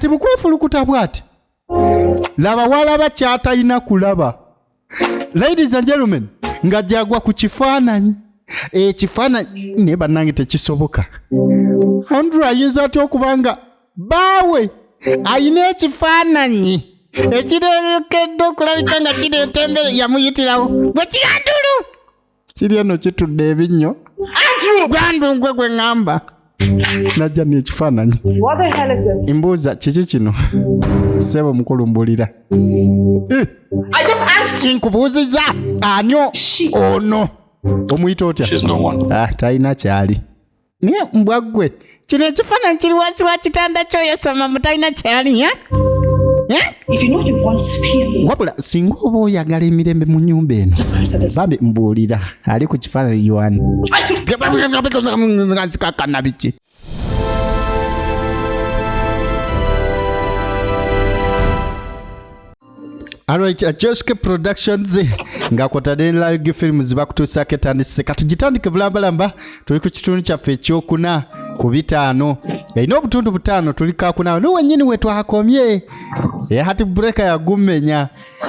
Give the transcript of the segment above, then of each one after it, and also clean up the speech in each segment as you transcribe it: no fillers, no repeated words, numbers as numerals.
Kati mu kwefulukuta bw'ati laba walaba kyatalina kulaba. Ladies and gentlemen, nga gyagwa ku kifaananyi ekifaananyi, naye bannange tekisoboka. Andrew ayinza atya okuba nga baawe alina ekifaananyi ekireekedde okulabika nga kireeta embere yamuyitirawo gwe kiyandulu kiri eno kitudde ebinnyo gwandu gwe gwe ŋŋamba najja n'ekifaananyi. What the hell is this? Mbuuza kiki kino, ssebo mukulu, mbulira. Eh, I just asked you. Nkubuuziza ani ono omuyita otya? She's no one. Ah, talina kyali, naye mbwa ggwe, kino ekifaananyi kiri wansi wa kitanda kyo, yasoma mbu talina kyali, eh? Eh? If you know you want peace, Wabula singa oba oyagala emirembe mu nnyumba eno, just answer this. Bambi mbuulira, ali ku kifaananyi yoani? I should. Nzikakana biki? Alright, Joshke Productions nga kwotadde ne Larg Films bakutuusaako etandise. Katugitandike bulambalamba, tuli ku kitundu kyaffe ekyokuna ku 50. Erina obutundu 5, tuli kakuna. No wennyini we twakomye. Heart breaker yagumenya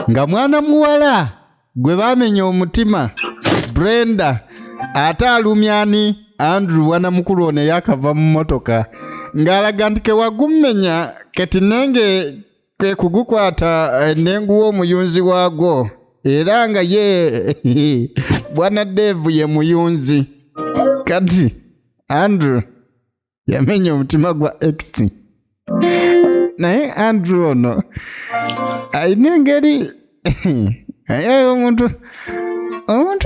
nga mwana muwala gwe baamenya omutima Brenda, ate alumyani Andrew wana mukulu ono eyakava mu mmotoka ng'alaga nti kewagumenya kati nenge kwe kugukwata nenguwa omuyunzi waagwo, era nga ye bwana Dave ye muyunzi. Kati Andrew yamenya omutima gwa ex, naye Andrew ono alina engeri, aye omuntu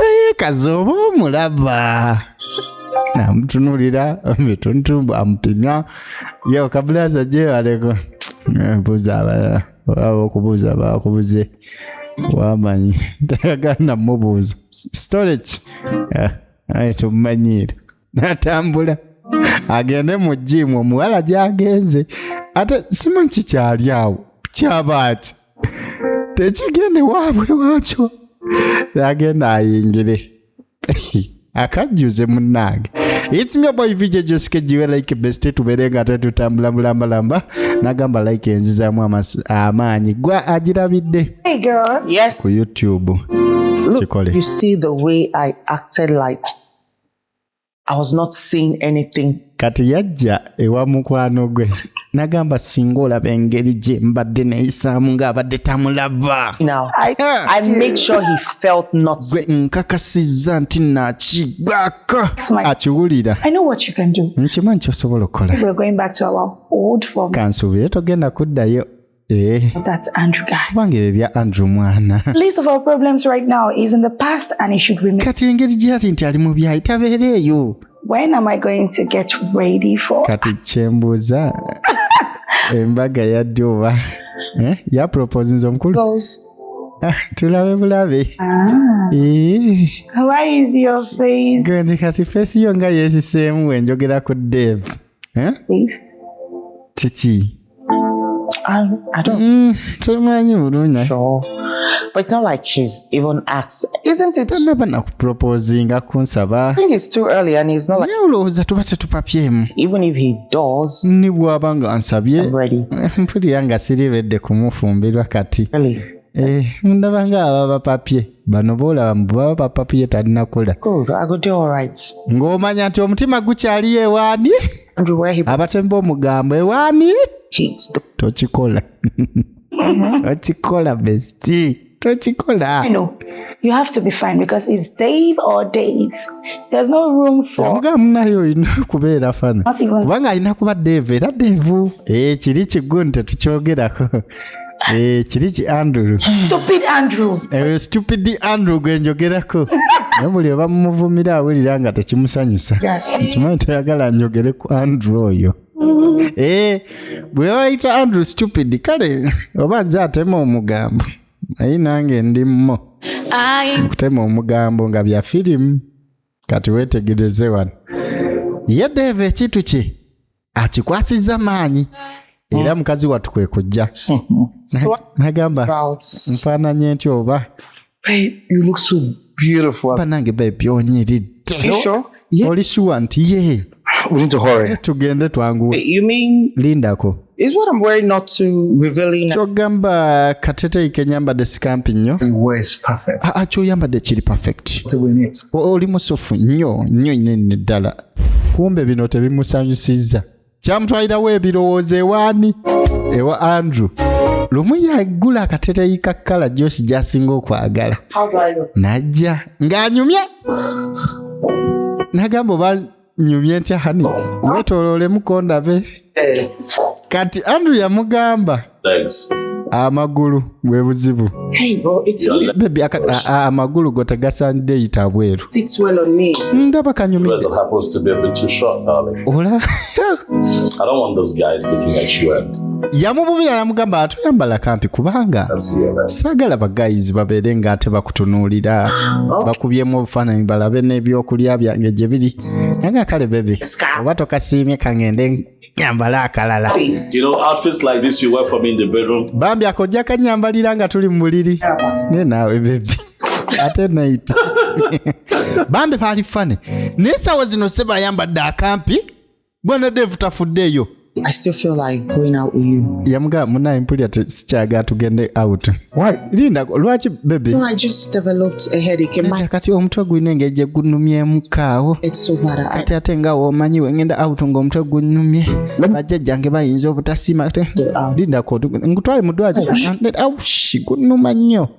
eyeekaza oba omulaba namutunulira bituntu amupimya yo kabulaza gyebaleko buuza abalala oba okubuuza bakubuze wamanyi tayagala namubuuza storage. Aye tumumanyiire natambula agende mu jimu omuwala gyagenze, ate simanyi kikyali awo kyabaaki tekigende waabwe waakyo, agenda ayingire akajjuze. Munnange, it's me boy VJ Jessica Jiwe, like best tubeere nga ate tutambula bulambalamba. Nagamba like enzizaamu amaanyi gwa agirabidde Hey, girl. Yes. ku YouTube. Look, Kikole. you see the way I acted like I was not seeing anything. Kati yajja ewa mukwano gwe nagamba singa olaba engeri gye mbadde neeyisaamu ng'abadde tamulaba. Now, I made sure he felt not Gwe nkakasizza nti nakigwako my- akiwulira. I know what you can do. Nkimanyi kyosobola okukola. We're going back to our old form. Kansuubire togenda kuddayo. Eh, That's Andrew guy. Kubanga ebyo bya Andrew mwana. Least of our problems right now is in the past and it should remain. Kati engeri gyali nti ali mu byayi tabeera eyo. When am I going to get ready for? Kati kyembuuza, embaga yadde oba? Eh, yaproposinze omukulu? Goes. Ah, tulabe bulabe. Ah, Eh, why is your face? Gwe kati face yo nga yeesiseemu wenjogera ku Dave. Eh? Dave? Kiki? I don't Temanyi bulungi. Sure. But it's not like he's even asked. Isn't it? I Tanaba nakuproposinga kunsaba. think it's too early and he's not like, Naye olowooza tuba tetupapyemu? Even if he does, Ne bw'aba nga ansabye, I'm ready. Mpulira nga siri ready kumufumbirwa kati. Really. Eh, ndaba nga aba bapapye bano boolaba mbu baba bapapye talinakula. Good. I could do all right. Ng'omanya nti omutima gukyaliyo ewaani? Andrew, where he Abatemi b'omugambo ewaani? hates the Tokikola, tokikola bestie, tokikola. I know. You have to be fine because it's Dave or Dave. There's no room for Yamugamba munaye olina okubeera fine not even kubanga alina kuba Dave era Dave. Eh, kiri kigundi tetukyogerako. Eh, kiri ki Andrew. Stupid Andrew. Eh, stupid Andrew gwe njogerako, naye buli oba mumuvumira awulira nga tekimusanyusa. Nkimanyi toyagala njogere ku Andrew oyo. Eh, bwe bayita Andrew stupid, kale oba nze atema omugambo, naye nange ndi mmo okutema omugambo nga bya firimu. Kati weetegereze wano, ye Dave ekintu kye akikwasizza maanyi, era mukazi wattu kwe kujja So nagamba about nfaananye nti oba Babe, you look so beautiful. Banange babe, onyiridde. You sure? Oli sure nti ye We need to hurry. Tugende twanguwe. You mean Lindako. is what I'm wearing not too revealing? Kyogamba kateteyi kenyambadde sikampi nnyo? Where is perfect? Aa, kyoyambadde kiri perfect. What do we need? Oli musufu nnyo nnyo nnyo ddala. Kumbe bino tebimusanyusizza, kyamutwalirawo ebirowoozo ewaani, ewa Andrew. Lumu yagula akateteyi ka kkala Josh gy'asinga okwagala. How do I look? Najja ng'anyumye, nagamba, "Oba nyumye ntya, honey? Weetooloolemu kondabe." It's... Kati Andrew yamugamba Legs. amagulu bwe buzibu. Hey, bro, it really Baby, amagulu go tegasaanidde yita bweru. sits well on me. Ndaba kanyumidde. That happens to be a bit too short, darling. Ola. I don't want those guys looking at you and Yamububira namugamba, "Atoyambala kampi kubanga that's you, man. saagala ba guys babeere nga ate bakutunuulira, bakubyemu obufaananyi, balabe n'ebyokulya byange gye biri." Nanga, "Kale baby, oba tokasiimye, kaŋŋende nyambale akalala." You know, outfits like this you wear for me in the bedroom. Bambi akojja kanyambalira nga tuli mu buliri, naye naawe baby, ate night bambi baali funny. Naye saawa zino se bayambadde akampi, bwana Dave tafuddeeyo. I still feel like going out with you. Yamugamba, "Munaye, mpulira sikyagala tugende out." Why? Linda, lwaki baby? No, I just developed a headache in my Kati omutwe gulina engeri gye gunnumyemukaawo. head so bad. I Kati ate nga womanyi wengenda out ng'omutwe gunnumye, bajjajjange bayinza obutasiima. Ate lindako, nkutwale mu ddwaliro. Aushi, gunnuma nnyo.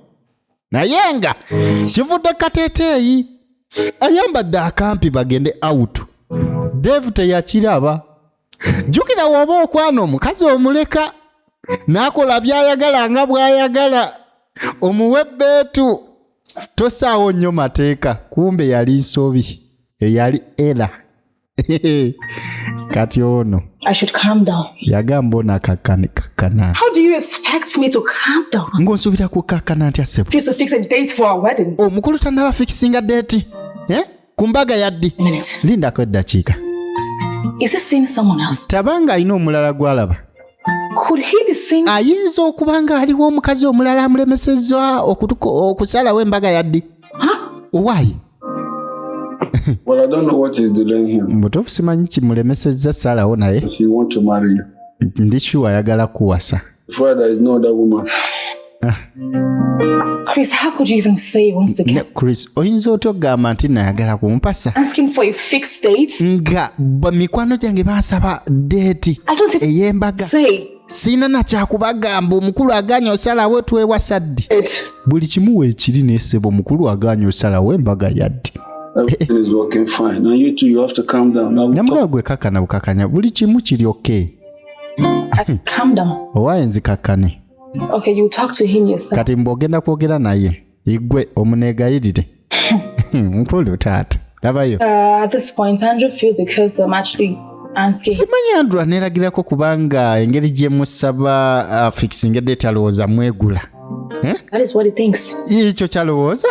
Naye nga kivudde kateeteeyi ayambadde akampi bagende out, Dave teyakiraba. Jjukira woba okwana omukazi, omuleka n'akola by'ayagala nga bw'ayagala, omuwe ebbeetu, tosaawo nnyo mateeka. Kumbe yali nsobi, eyali era kati ono I should calm down. yagamba ono akakkane kakkana. How do you expect me to calm down? Ng'onsuubira kukakkana ntya, ssebo? Refuse to fix a date for our wedding. Omukulu tannaba fikisinga date, eh? Ku mbaga yaddi. Minute. Lindako eddakiika. Is he seeing someone else? Tabanga alina omulala gw'alaba. Could he be seeing Ayinza okuba nga aliwo omukazi omulala amulemesezza okusalawo embaga yaddi, owaayi? Well, I don't know what is delaying him. Mutuufu simanyi kimulemesezza salawo, naye He want to marry you. Ndi sure ayagala kuwasa. Before there is no other woman. Chris? How could you even say he wants to Ne get Chris, oyinza otya okugamba nti nayagala kumpasa asking for a fixed date? nga mikwano gyange bansaba date I don't even ey'embaga? say Siina nakyakubagamba. Omukulu aganye osalawo twewasa ddi. it. Buli kimu weekiri nesebo, omukulu aganye osalawo embaga yaddi. Everything is working fine. And you too, you have to calm down. Now, Namugaba, "Gwe kakkana bukakanya, buli kimu kiri okay." Calm down. Owaaye nzikakkane? Okay, you talk to him yourself. Kati mbw'ogenda kwogera naye igwe omuneegayirire nkulu taata labayo. At this point, Andrew feels because I'm actually asking Simanyi Andrew aneeragirako kubanga engeri gye musaba fixing date alowooza mwegula. That is what he thinks. Ekyo kyalowooza.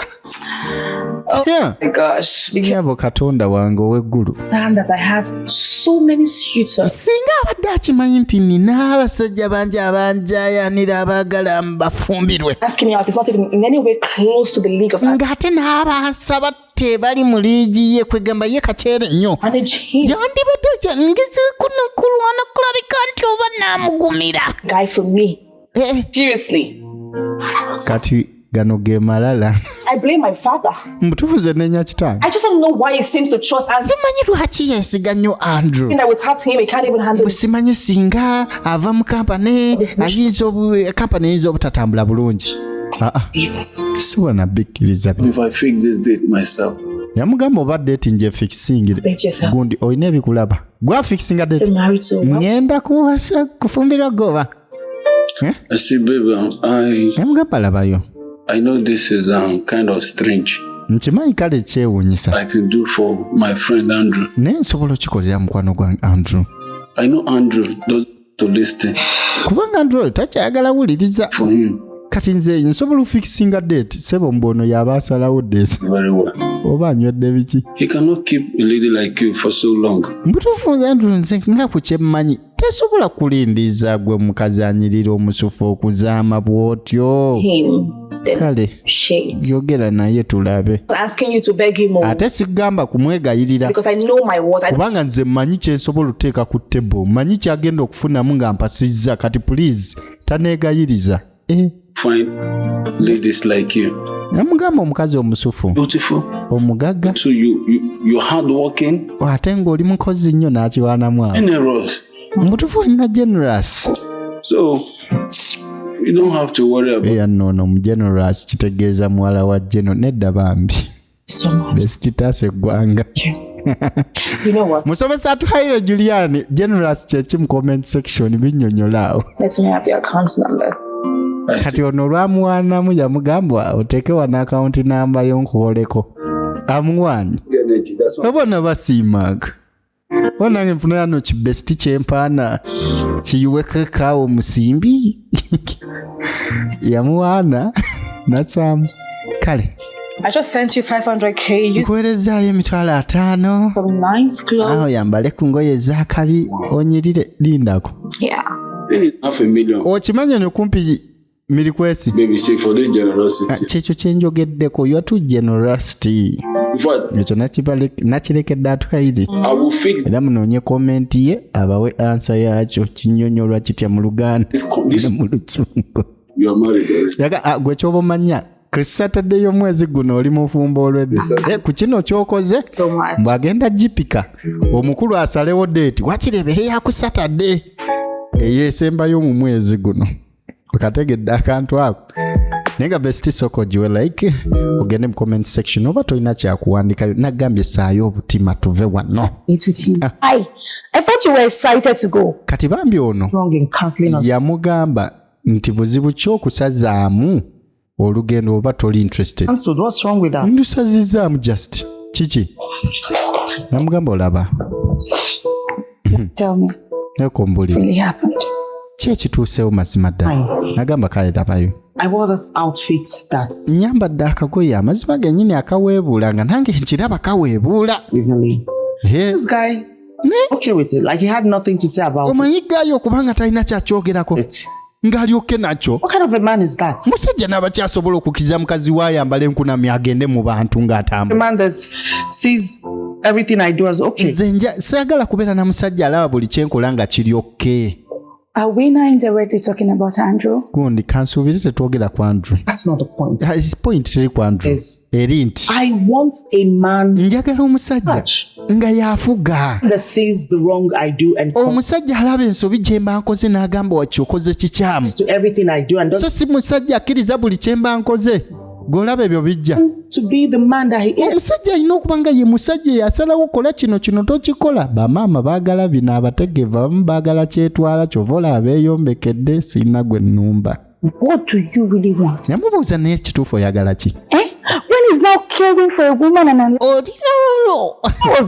Yeah. My gosh. Because Yabo Katonda wange ow'eggulu. Sam, that I have so many suitors. Singa abadde akimanyi nti nina abasajja bangi abanjayanira abaagala mbafumbirwe. Asking me out is not even in any way close to the league of Ng'ate n'abansaba tebali mu liigi ye, kwegamba ye kakyere nnyo. manage him. Yandibadde ngezeeko nokulwana kulabika nti oba naamugumira. Guy for me. Eh, Seriously. Kati gano ge malala. I blame my father. Mutuufu nze nenya kitange. I just don't know why he seems to trust Andrew. Simanyi lwaki yeesiga nnyo Andrew. That without him, he can't even handle it. Simanyi singa ava mu kampani ayinza kampani eyinza obutatambula bulungi. Aa, Jesus. siwa nabikkiriza. If I fix this date myself, Yamugamba, "Oba date nje fixingire." Date yourself. Gundi olina ebikulaba gwafikisinga date. To marry to. Ŋŋenda kuwasa kufumbirwa goba. I see, baby, Yamugamba, "Labayo." I know this is kind of strange. Nkimanyi kale kyewuunyisa. I can do for my friend Andrew. Naye nsobola okikolera mukwano gwa Andrew. I know Andrew does to listen Kubanga Andrew oyo takyayagala wuliriza. for him. Kati nze nsobola ofikisinga date, sebo mbono yaba asalawo date. Very well. Oba anywedde biki? He cannot keep a lady like you for so long. Mbutuufu Andrew, nze nga ku kyemmanyi tesobola kulindiza gwe mukazi anyirira omusufu okuzaama bw'otyo. Him. Then Kale shit. yogera naye tulabe. I was asking you to beg him oh, Ate sigamba kumwegayirira because I know my worth. I kubanga nze mmanyi kyensobola otuteeka ku table, mmanyi kyagenda okufunamu nga mpasizza. Kati please taneegayiriza. Eh, Find ladies like you. Namugamba omukazi omusufu, Beautiful. omugagga, So you're hardworking, ate ng'oli mukozi nnyo n'akiwaanamu awo. generous. Mubutuufu olina generous. So you don't have to worry about Eya nno ono mugenerous kitegeeza muwala wa geno. Nedda bambi. So much. Besititaasa eggwanga. You know what? Musomesa Atuhaire Julian, generous kyeki mu comment section binnyonnyola awo. Let me have your account number. Kati ono olwamuwaanamu yamugamba oteeke wano akawunti namba yo nkuwoleko amuwaanye. Energy. That's why Oba nabasiimaaga oba nange nfuna yano kibesiti kyempaana kiyiweko ekaawo musimbi yamuwaana nasaamu kale. I just sent you 500K. Use Nkuweerezaayo 50,000. some nice clothes. Awo yambale ku ngoye ezakabi onyirire lindako. Yeah. This is half a million. Okimanye no kumpi mirikwesi. Baby, see for this generosity. Kyekyo kyenjogeddeko, you are too generosity. In fact, Ekyo nakirekedde Atuhaire. I will fix Era munoonye comment ye abawe answer yakyo kinnyonnyolwa kitya mu Luganda this. This ne mu Luzungu. You are married already. Yaga, ah, gwe kyoba omanya ku Saturday y'omwezi guno oli mufumbo olwedde. Eh, ku kino kyokoze So much. bw'agenda gipika omukulu asalewo date wakiri ebeere ya ku Saturday eyo esembayo mu mwezi guno. Okategedde akantu ako? Naye nga best soko giwe like ogende mu comment section oba tolina kyakuwandikayo nagambye saayo obutima tuve wano. Eat with him. I thought you were excited to go. Kati bambi ono Wrong in canceling on yamugamba nti buzibu ki okusazaamu olugendo oba toli interested? cancelled. What's wrong with that? Ndusazizaamu just kiki? Namugamba olaba. Tell me, Nekombulire. Really happened? Ki ekituusewo mazima ddala? Nagamba kale labayo. I wore this outfit that's Nyambadde akagoye amazima gennyini akaweebuula nga nange nkiraba kaweebuula. really. Eh, This guy okay with it. Like he had nothing to say about omanyi gaayo okubanga talina kyakyogerako it. ng'alyokke nakyo. What kind of a man is that? Musajja n'abakyasobola okukkiriza mukazi we ayambala enkunamyo agende mu bantu A ng'atambula. man that sees everything I do as okay. Nze saagala kubeera na musajja alaba buli kyenkola nga kiri okay. Are we now indirectly talking about Andrew? Gundi kansuubire tetwogera ku Andrew. That's not the point. Ah, point teri ku Andrew. Yes. Eri nti I want a man njagala omusajja nga yafuga that sees the wrong I do and comes omusajja alaba ensobi gye mba nkoze n'agamba waki okoze kikyamu to everything I do and so doesn't si musajja akkiriza buli kye mba nkoze gweolaba ebyo bijja. To be the man that he is. Omusajja alina okuba nga ye musajja eyasalawo kola kino kino tokikola. Bamaama baagala bino abategeevu abamu baagala kyetwala kyova olaba beeyombekedde sirina gwe nnumba. What do you really want? Namubuuza naye kituufu oyagala ki? Eh? When he's now caring for a woman and a Olirolo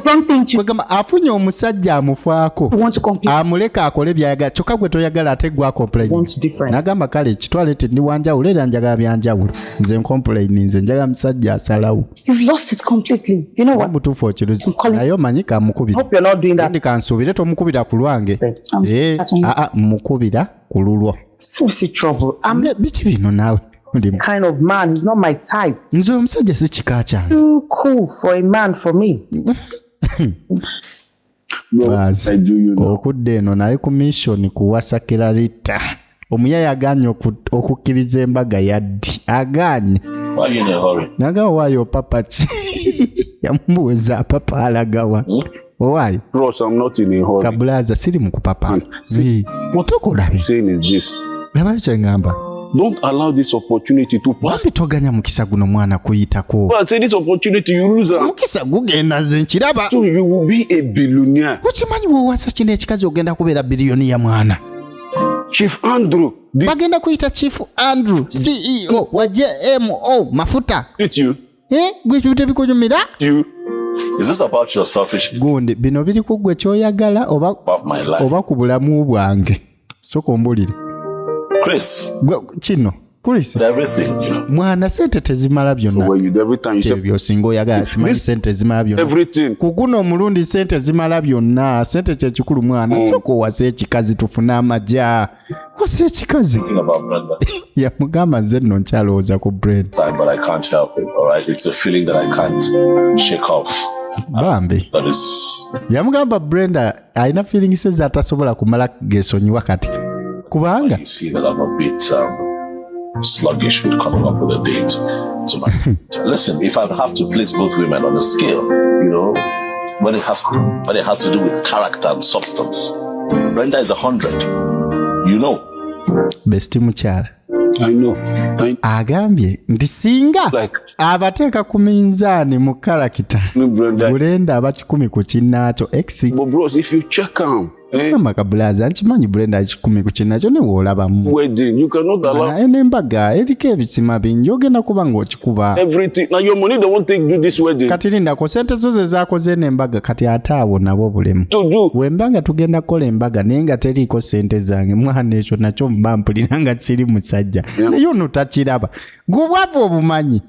wrong thing to kwegamba afunye omusajja amufaako want to complain. amuleka akole byayagala kyokka gwe toyagala ate gwa complain. Want different. Nagamba kale kitwale ti ndi wanjawulo era njagala byanjawulo nze ncomplain nze njagala musajja asalawo. You've lost it completely. You know what? Mutuufu okiruzi I'm calling- naye omanyi kamukubira. Hope you're not doing that. Ndi kansuubire tomukubira ku lwange. I'm Eh, that's on you. aa mukubira ku lulwo. Seriously, trouble. I'm Biki bino naawe Ndi- kind of man. He's not my type. Nze omusajja si kika kyange. Too cool for a man for me. No, Basi. I do you know. Okudda eno nali ku mission kuwasa Kirarita omuyayi agaanye okukkiriza embaga yaddi agaanye. Why are you in a hurry? Nagamba waayo papa ki yamubuuza papa alagawa owaayo. Ross, I'm not in a hurry. Kabulaza siri mu kupapa. See, Eh, tokolabe. Saying is this. Labayo kyeŋŋamba. Don't allow this opportunity to pass. Bambi toganya mukisa guno mwana kuyitako. But say this opportunity, you lose am. Mukisa gugenda nze nkiraba. So you will be a billionaire. Okimanyi bw'owasa kino ekikazi ogenda kubeera biliyoni ya mwana. Chief Andrew, did Bagenda kuyita Chief Andrew CEO wa JMO mafuta. you? Eh, gwe tebikunyumira? You? Is this about your selfish Gundi bino biri ku ggwe kyoyagala oba about my life? oba ku bulamu bwange soka ombulire. Chris, Gwe kino Chris Everything, you know. Mwana, sente tezimala byonna. When you do every time you say Ebyo oyagala simanyi sente zimala byonna. everything. Ku guno omulundi sente zimala byonna, sente kyekikulu mwana. Sooka owase ekikazi tufune amagya, wase ekikazi. Thinking about Brenda, Yamugamba, nze nno nkyalowooza ku Brenda. time, but I can't help it. All right, it's a feeling that I can't shake off. Bambi. That is Yamugamba Brenda alina feelings ze atasobola kumala gesonyiwa kati kubanga you see that I'm a bit sluggish with coming up with a date. To my listen, if I have to place both women on a scale, when it has to do with character and substance, Brenda is 100. You know, Bestie mukyala. I know. I Agambye nti singa like abateeka ku minzaani mu character, Brenda. Brenda aba 100 ku kinnaakyo ex. But bros, if you check am, eh, Gamba kabulaza, nkimanyi Brenda 100 ku kinnaakyo newoolabamu. wedding, you cannot allow Naye n'embaga eriko ebisima bingi, ogenda kuba ng'okikuba. everything. Now your money they won't take do this wedding. Kati lindako, sente zo ze zaakoze n'embaga, kati ate awo nabo bulemu. To do. Wemba nga tugenda kukola embaga naye nga teriiko sente zange, mwana, ekyo nakyo mba mpulira nga siri musajja. Naye ono takiraba, gwe obwavu obumanyi,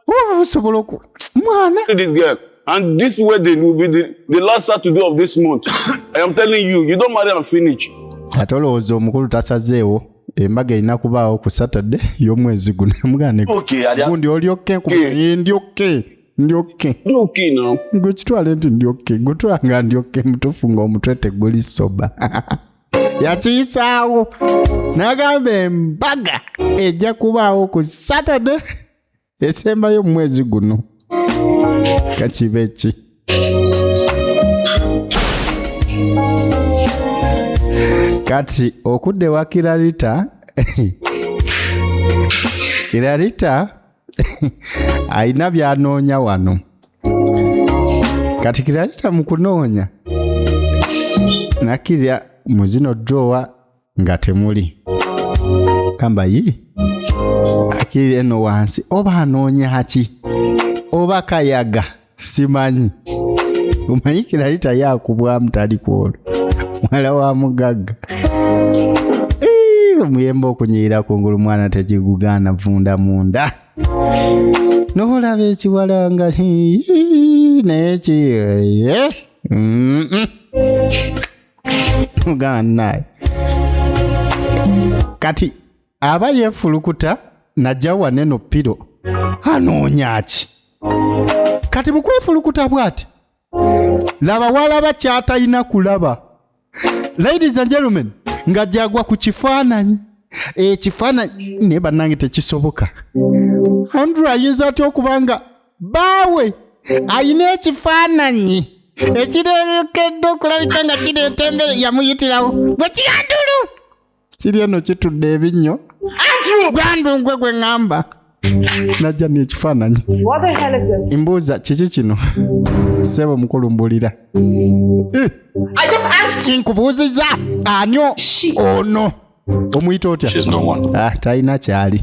oba busobola oku mwana. This girl. And this wedding will be the last Saturday of this month. I am telling you, you don't marry and finish. Ate olowooza omukulu tasazeewo embaga erina kubaawo ku Saturday y'omwezi guno? Mugane. Okay, I Gundi olyokke, ndyokke, ndyokke. Do okay now. Gwe kitwale nti ndyokke, gutwala nga ndyokke mutuufu ng'omutwe teguli soba. Yakiyisaawo n'agamba embaga ejja kubaawo ku Saturday esembayo mu mwezi guno, kakibe ki. Kati okudda ewa Kirarita, Kirarita alina byanoonya wano. Kati Kirarita mu kunoonya nakirya mu zino drawer nga temuli, gamba yi akiri eno wansi, oba anoonya ki oba kayaga simanyi. Omanyi Kirarita yakubwamu, tali kwolwo muwala wa mugagga. Omuyembe okunyirira kungulu mwana tekigugaana vunda munda, noolaba ekiwala nga naye ki Muganda kati aba yeefulukuta najja waneno pillow, anoonya ki? Kati mu kwefulukuta bw'ati laba walaba kyatalina kulaba, ladies and gentlemen, nga gyagwa ku kifaananyi. Ekifaananyi naye bannange tekisoboka. Andrew ayinza atya okuba nga baawe ayina ekifaananyi ekireekedde okulabika nga kireeta embere yamuyitirawo? Gwe kiyandulu kiri eno kitudde ebinnyo gwandu gwe gwe ŋŋamba najja n'ekifaananyi. What the hell is this? Mbuuza kiki kino, ssebo mukulu? Mbulira. I just asked. Kinkubuuziza ani ono omuyita otya? She's no one. Ah, talina kyali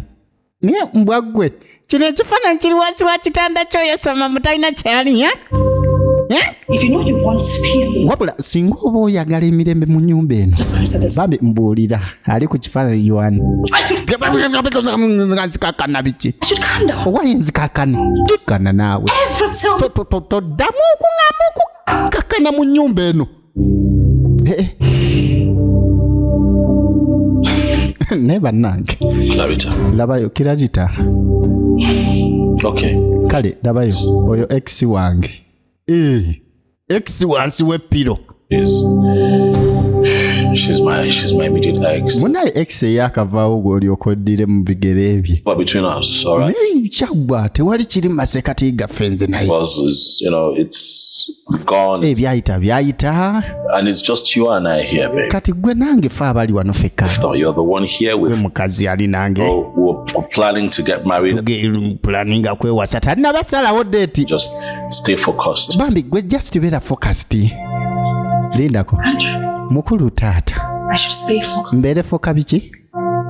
naye mbwa ggwe, kino ekifaananyi kiri wansi wa kitanda kyoyasoma mu talina kyali, eh? Eh? If you know you want peace, Wabula singa oba oyagala emirembe mu nnyumba eno, just answer this. bambi mbuulira ali ku kifaananyi yoani. I should, Nzikakana biki? I should calm down. Owaye nzikakana kana naawe. Ever tell me Toddamu okuŋŋamba okukakana mu nnyumba eno. Eh, eh. Naye bannange. Clarita. Labayo Kirarita. Okay. Kale labayo oyo ex wange. Eh, ex wansi w'e pillow. She's my immediate ex. Munaye ex eyakavaawo gw'olyoka oddire mu bigere bye. But between us, all right. Naye kyaggwa, tewali kiri mu masekati gaffe nze naye. Was is it's gone, Ebyayita byayita. and it's just you and I here, babe. Kati gwe nange fe abali wano fekka. No, you're the one here Gwe with. mukazi ali nange. Oh, we're planning to get married. Pulaninga kwewasa, talina date. Just stay focused. Bambi gwe just beera focused, lindako. Andrew, Mukulu taata. I should stay focused. Mbeere foka biki?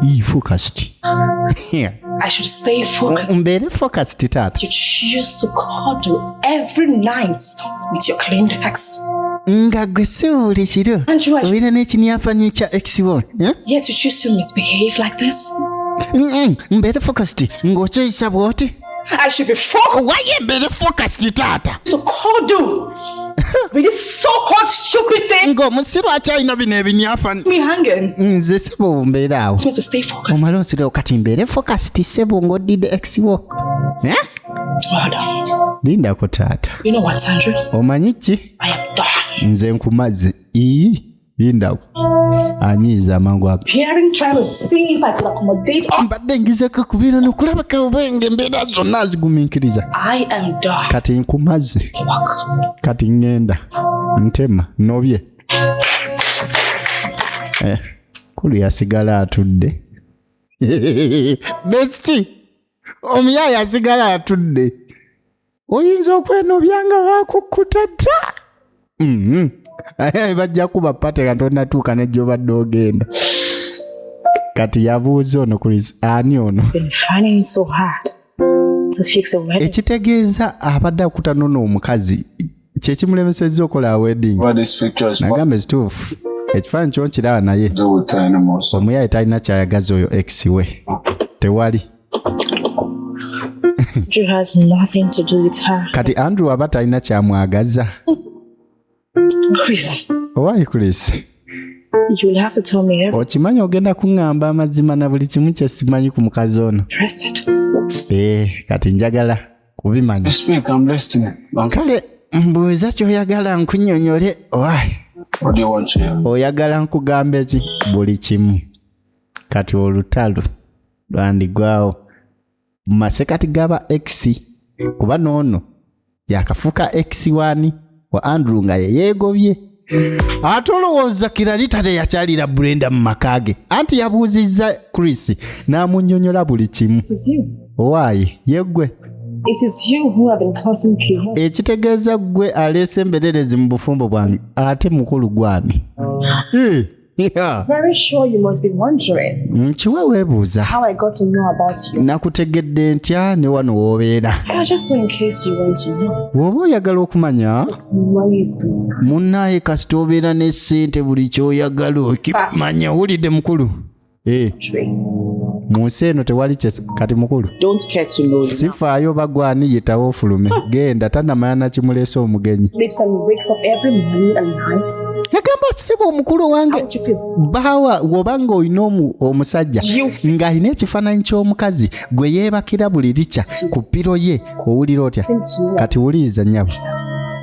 Ii, focused. I should stay focused. Mbeere focused taata. You choose to cuddle every night with your clean ex. Nga gwe si buli kiro Andrew, I obeera n'ekinyafanyi kya ex wo, eh? Yet you choose to misbehave like this. Mbeere focused ng'okyeyisa bw'oti. I should be focused. Waye mbeere focused taata. So call do with this so-called stupid thing. Ng'omusiru akyalina bino ebinyafa. Me hanging. Nze sebo mbeere awo. Me to stay focused. Omale onsireo kati mbeere focused sebo ng'oddidde ex wo. Eh? Hold on. Lindako taata. You know what, Sandra? Omanyi ki? I am done. Nze nkumaze. Ii, lindako. Anyiiza amangu ago. Hearing, trying to see if I could accommodate. Oh, Mbadde ngizeko kubeera nokulabaka obenge embeera zonna azigumiikiriza. I am done. Kati nkumaze. Work. Kati ŋŋenda ntema nobye. Kulu yasigala atudde. Bestie, omuyaaya asigala atudde. Oyinza okwenobya nga baakukkuta dda. Aye bajja kuba pate nga tonnatuuka ne gy'obadde ogenda. Kati yabuuza ono Chris, ani ono? Been finding so hard to fix a wedding. Ekitegeeza abadde akuta n'ono omukazi kyekimulemesezza okola wedding. But this picture is what Nagamba ekituufu ekifaananyi kyo nkiraba naye to do with her anymore. So omuyaye talina kyayagaza oyo ex we tewali. Andrew has nothing to do with her. Kati Andrew aba talina kyamwagaza. Chris, Owaayi Chris, you'll have to tell me everything. okimanyi ogenda kuŋŋamba amazima na buli kimu kye simanyi ku mukazi ono. Interested. Kati njagala kubimanya. speak, I'm listening. Kale mbuuza ky'oyagala nkunnyonnyole. Owaayi, What do you want to hear? oyagala nkugambe ki? Buli kimu. Kati olutalo lwandigwawo mu masekati gaba ex, kuba n'ono yakafuuka ex wani wa Andrew nga ye yeegobye. Ate olowooza Kiralita teyakyalira Brenda mu maka ge, anti yabuuzizza Chris n'amunnyonnyola buli kimu. It is you. Owaaye yeggwe. It is you who have been causing chaos. Ekitegeeza ggwe aleese embererezi mu bufumbo bwange ate mukulu gwani. Yeah. Very sure you must be wondering Nkiwe weebuuza how I got to know about you. nakutegedde ntya ne wano w'obeera. Just so in case you want to know, Bw'oba oyagala okumanya this money is concerned. munnaaye kasita obeera ne ssente buli ky'oyagala okimanya. Owulidde mukulu? Tree. Mu nsi eno tewali kye kati mukulu Don't care to know you. sifaayo bagwani yitawo ofulume genda tannamanya nakimuleese omugenyi. Sleeps and wakes up every morning and night. Yagamba ssebo omukulu wange How would you feel? baawa bw'obanga olina omusajja ng'alina ekifaananyi ky'omukazi gwe yeebakira buli likya ku ppiro ye owulira otya? Kati wuliriza nnyabo,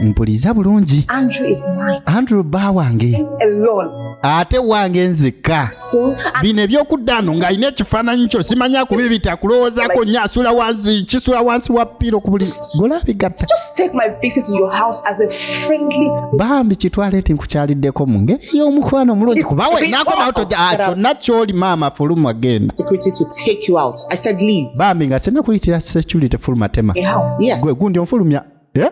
mpuliza bulungi. Andrew is mine Andrew bba wange Alone. ate wange nzekka. So Bino ebyokuddaano ng'alina ekifaananyi kyo simanya kubibita kulowoozaako nnyo asula wansi kisula wansi wa ppiro ku buli golabigatta. Just take my visit to your house as a friendly Bambi kitwale nti nkukyaliddeko mu ngeri ey'omukwano omulungi kuba wenakomawo kyonna ky'oli maama fuluma genda. security to take you out. I said leave. Bambi nga sina kuyitira security fuluma tema. The house. Yes. Gwe gundi onfulumya. Eh?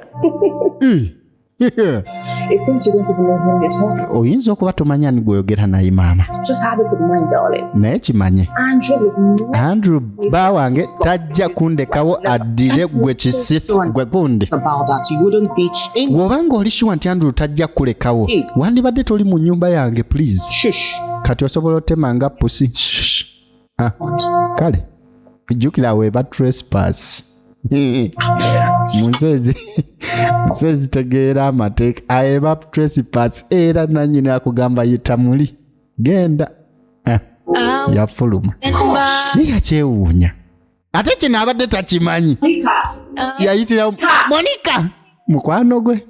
it seems you don't even know whom you're talking. Oyinza okuba tomanya ni gw'oyogera naye maama. Just have it in mind, darling. Naye kimanye Andrew would never Andrew bba wange tajja kundekawo addire gwe kisisi gwe gundi. About that, you wouldn't be in. Bw'oba ng'oli sure nti Andrew tajja kukulekawo wandibadde toli mu nnyumba yange please. Shush. Kati osobola otema nga pusi. Shush. Ah, kale jjukira weeba trespass. Mu nsi ezitegeera amateeka eba trespass era nannyini akugamba yita muli genda. Yafuluma naye yakyewuunya ate kino abadde takimanyi. Yayitira Monica mukwano gwe.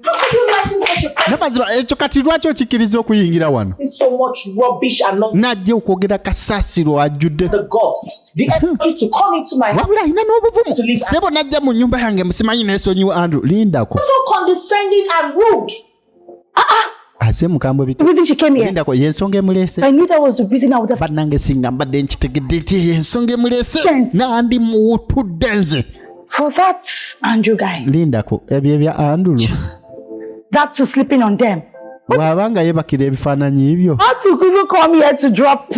Namazima ekyo kati lwaki okikkiriza okuyingira wano? So much rubbish and nonsense. Najja okwogera kasaasiro ajjudde. The gods, the energy to come into my house. Wabula alina n'obuvumu ssebo najja mu nnyumba yange musimanyi neesonyiwa Andrew lindako. So condescending and rude. Ase mukambwe The reason she came here. Lindako y'ensonga emuleese. I knew that was the reason I would have. Bannange singa mbadde nkitegedde nti y'ensonga emuleese Sense. nandi muwutudde nze. For that Andrew guy. Lindako ebyo ebya Andrew. That to sleeping on them. Bw'abanga yeebakira ebifaananyi byo. How to even come here to drop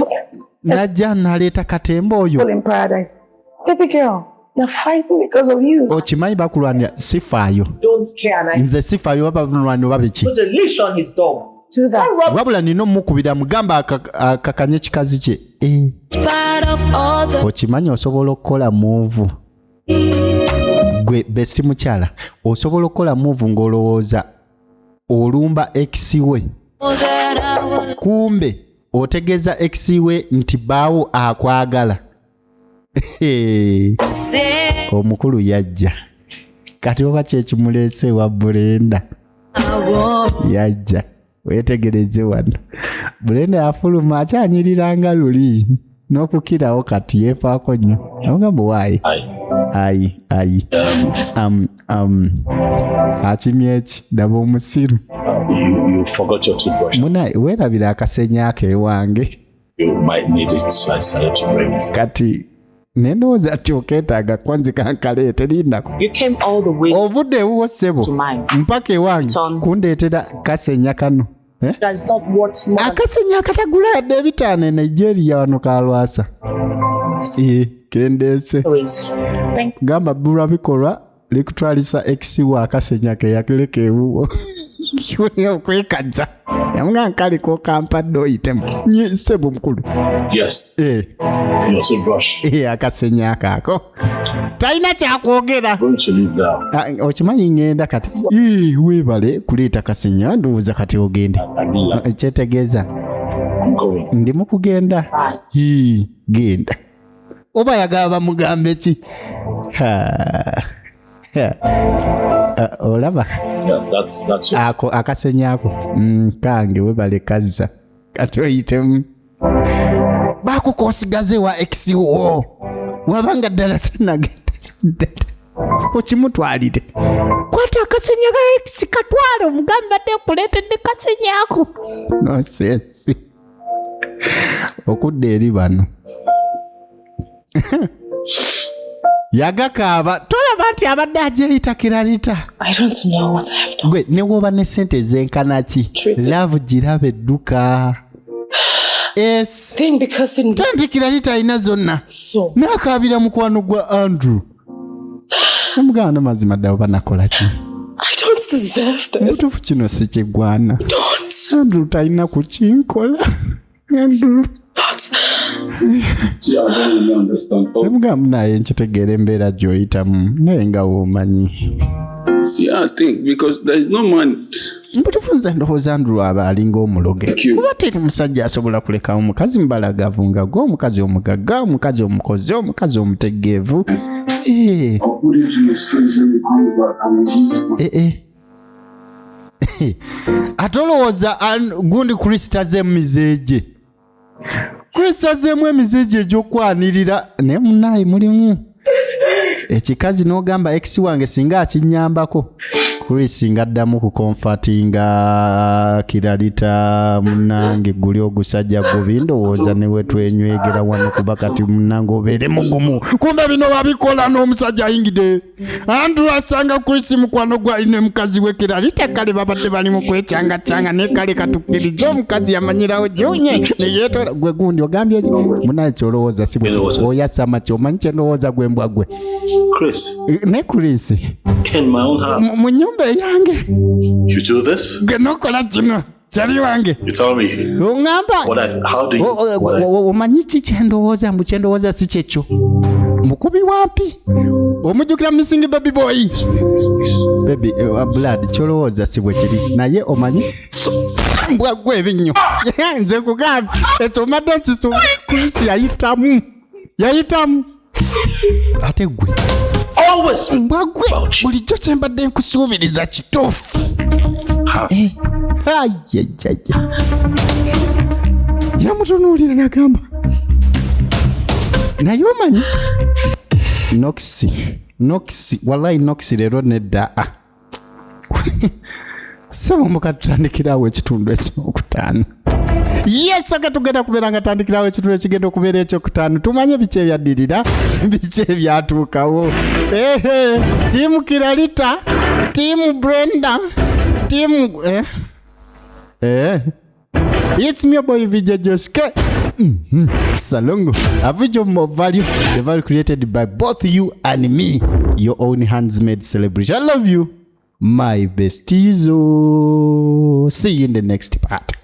Najja n'aleeta katemba oyo. people in paradise. Baby girl, they're fighting because of you. Okimanyi bakulwanira sifaayo. Don't care and I Nze sifaayo baba balwanira oba biki. put a leash on his dog. Do that. Wabula nina omukubira mugamba akakanye kikazi kye. Okimanyi osobola okukola move, gwe bestie mukyala, osobola okukola move ng'olowooza olumba ex we, kumbe otegeeza ex we nti baawo akwagala. Omukulu yajja kati oba kyekimuleese ewa Brenda. Yajja, wetegereze wano, Brenda yafuluma akyanyiriranga luli n'okukirawo. Kati yeefaako nnyo, amugamba waayi. Ayi ayi, akimye eki? Daba omusiru. You forgot your toothbrush. Muna weerabira akasenya ako ewange. You might need it, so I decided to bring it. Kati nendowooza ti okeetaaga kwanzika nkaleete, lindako. You came all the way Ovudde ewuwo ssebo to mine. Mpaka ewange Ton. kundeetera kasenya kano, eh? That is not worth more than Akasenya akatagula yadde 500 e Nigeria wano kalwasa. Eh, kendeese. always. Thank Gamba bulwa bikolwa likutwalisa ex wa akasenya ke yakuleka ewuwo. Olina okwekaza yamuga nkaliko kampadde oyitemu. Ssebo mukulu. Yes, Eh, your toothbrush. eh, akasenya akaako talina kyakwogera. I'm going to leave now. Ah, okimanyi ŋŋenda kati. Ii, weebale kuleeta kasenya, ndowooza kati ogende. I mean, like, Kyetegeeza I'm going. ndi mu kugenda. Ii, genda oba yagaba bamugambe ki? Ha. Ha. Ah, olaba. Yeah, that's it. Ako akasenya ako kange, webale kazza, kati oyitemu bakuka osigaze wa ex wo wabanga ddala tanagenda okimutwalire. Kwata akasenya ka ex katwale, omugambi badde kuleetedde kasenya ako. Nonsense. Okudda eri bano yagakaaba, tolaba nti abadde agyeyita Kirarita. I don't know what I have done. Gwe ne woba ne sente ezenkana ki, Treat it. love giraba edduka es Then because in tanti Kirarita alina zonna. so N'akaabira mukwano gwa Andrew, namugamba mazima ddala oba nakola ki? I don't deserve this. Mutuufu kino si kigwana. Don't. Andrew talina kukinkola, Andrew. Not. See, I don't really understand. Oh, Nemugamba naye nkitegeera embeera gy'oyitamu naye nga womanyi. yeah, I think because there is no man. Mbutuufu nze ndowooza Andrew aba alinga omuloge. Thank you. Kuba teri musajja asobola kulekawo omukazi mubalagavu nga gwe, omukazi omugagga, omukazi omukozi, omukazi omutegeevu. Eh, I'll put it in the space when you come back and we eh, eh. Ate olowooza gundi Kristo azeemu mizeegye, Kristo azeemu emizeegye egy'okwanirira, naye munaye mulimu ekikazi n'ogamba ex wange singa akinyambako. Chris nga addamu kucomfortinga Kiralita, munange guli ogusajja gubi, ndowooza newe twenywegera wano kuba kati munange obeere mugumu. Kumbe bino babikola n'omusajja ayingidde. Andrew asanga Chris mukwano gwa ne mukazi we Kiralita. Kale babadde bali mu kwecyangacanga, naye kale katukkirize omukazi yamanyirawo gyonye neyeetola. Gwe gundi ogambye ki? Munaye kyolowooza si bwe oyasama kyomanyi kyendowooza gwe mbwa gwe. Chris, Ne Chris, in my own house. Mu nyumba eyange. You do this? Gwe nokola kino kyali wange. You tell me oŋŋamba what I how do you what I, omanyi ki kyendowooza? Mbu kyendowooza si kyekyo. Mukubi wampi omujjukira missing baby boy. Please, please. Baby, blood, kyolowooza si bwe kiri, naye omanyi mbwa gwe ebinnyo nze nkugambye ekyo mbadde nkisu. Chris yayitamu yayitamu ate gwe Always mbwa gwe bulijjo kyembadde nkusuubiriza kituufu. Eh, ayajjaja yamutunuulira nagamba naye omanyi nokisi nokisi wallahi nokisi leero nedda. Ah. Sebo muka tutandikirawo ekitundu ekyokutaano. Yes, okay, tugenda kubeera nga tandikirawo ekitundu ekigenda okubeera ekyokutaano, tumanye biki ebyaddirira, biki ebyatuukawo. Ehe, team Kiralita, team Brenda, team eh? Eh. It's me, your boy VJ Joske. Salongo. A video of value, the value created by both you and me, your own hands made celebration. I love you, my besties. Oh, see you in the next part.